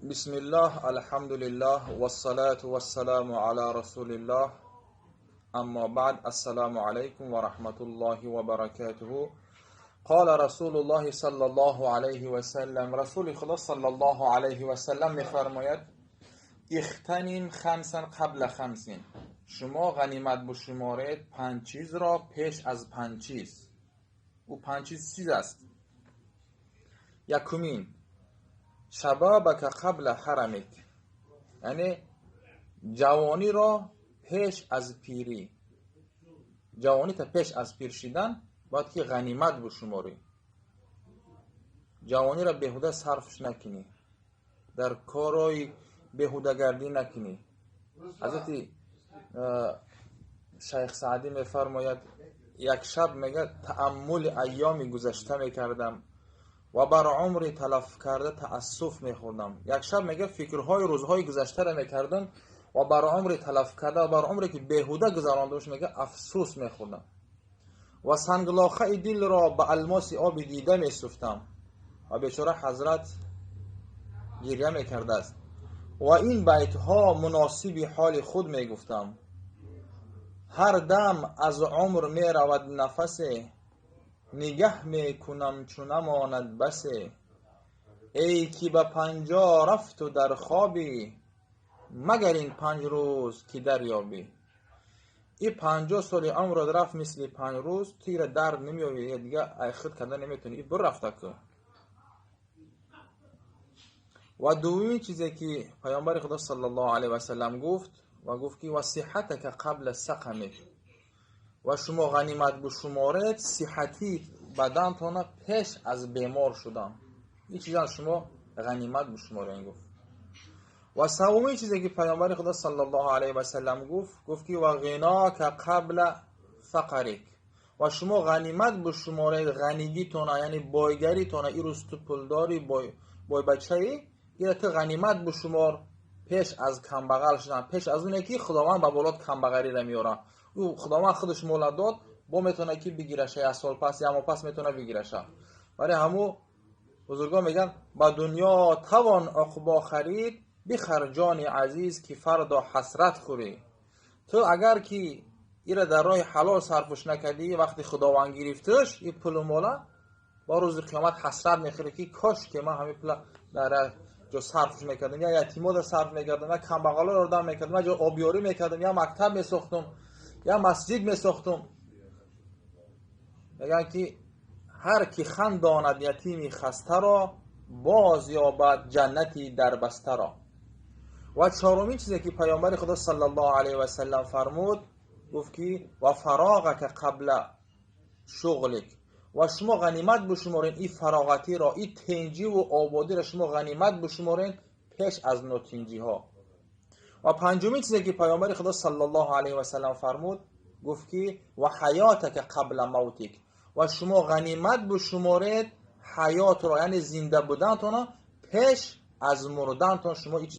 Бисмиллаҳ, алҳамдулиллаҳ, вассалату вассаламу ала расулиллаҳ. Аммо баъд, ассалому алайкум ва раҳматуллоҳи ва баракатуҳу. Қола расулуллоҳи саллаллоҳу алайҳи ва саллам, расули худо саллаллоҳу алайҳи ва саллам мефармояд: ихтаним хамсан қабла хамсин. Шумо ғанимат бишуморед панҷ чизро пеш аз панҷ чиз. Ӯ панҷ чиз чиз аст? Якумин, шабабака қабла ҳарамик, яъне ҷавониро пеш аз пирӣ. Ҷавонита пеш аз пир шидан бояд ки ғанимат бишуморӣ. Ҷавониро беҳуда сарфш накунӣ, дар корҳои беҳудагардӣ накунӣ. Ҳазрати шайх Саъдӣ мефармояд: як шаб, мегӯяд, тааммули айёми гузашта мекардам ва бар умри талаф карда таассуф мехӯрдам. Як шаб, мегӯяд, фикрҳои рӯзҳои гузаштаро мекардам ва бар умри талаф карда ва бар умре ки беҳуда гузарондамш, мегӯяд, афсӯс мехӯрдам ва санглохаи дилро ба алмоси оби дида месӯфтам. Ва бечора ҳазрат гиря мекардааст ва ин байтҳо муносиби ҳоли худ мегуфтам: ҳар дам аз умр меравад нафасе, нигаҳ мекунам, чу намонад басе. Эй ки ба 50 рафту дар хобӣ, магар ин 5 рӯз ки дарёбӣ. И 50 соли умрат рафт мисли 5 рӯз, ту ира дард намеёбӣ, дига айхид карда наметавонӣ, и бирафта ку. Ва дуввумин чизе ки паёмбари худо саллаллоҳу алайҳи васаллам гуфт ва гуфт ки ва сиҳатака қабла сақамик, ва шумо ғанимат бишуморед сиҳатии бадантона пеш аз бемор шудан. Ин чиза шумо ғанимат бишуморед, гуфт. Ва севумин чизе ки паёмбари худо саллаллоҳу алайҳи васаллам гуфт, гуфт ки ва ғинока қабла фақрик, ва шумо ғанимат бишуморед ғанигитона, яъне бойгаритона. Ин рӯз ту пулдори, бойбачаӣ, ира ту ғанимат бишумор пеш аз камбағал шудан, пеш аз оне ки Худованд ба болот камбағалиро меорад. Ӯ Худованд худаш мола дод, бо метавонад ки бигираша як сол пас, як моҳ пас метавонад бигираша. Барои ҳамун бузургон мегӯянд: ба дунё тавон уқбо харид, бихар ҷони азиз, ки фардо ҳасрат хӯрӣ. Ту агар ки ира дар роҳи ҳалол сарфуш накардӣ, вақти Худованд гирифташ ин пулу мола, ба рӯзи қиёмат ҳасрат мехӯрӣ, ки кош ки ман ҳамин пула дар ҷо сарф мекардам, я ятимода сарф мекардам, я камбағалоро ёрдам мекардам, я ҷо обёрӣ мекардам, я мактаб месохтум, я масҷид месохтум. Мегӯянд ки ҳар ки хандонад ятими хастаро, боз ёбад ҷаннати дарбастаро. Ва чорумин чизе ки паёмбари худо саллаллоҳу алайҳи васаллам фармуд, гуфт ки ва фароғака қабла шуғлик, ва шумо ғанимат бишуморед ин фароғатиро, ин тинҷиву ободиро шумо ғанимат бишуморед пеш аз нотинҷиҳо. Ва панҷумин чизе ки паёмбари худо саллаллоҳу алайҳи васаллам фармуд, гуфт ки ва ҳаётака қабла мавтик, ва шумо ғанимат бишуморед ҳаётро, яъне зинда будантонро пеш аз мурдантон. Шумо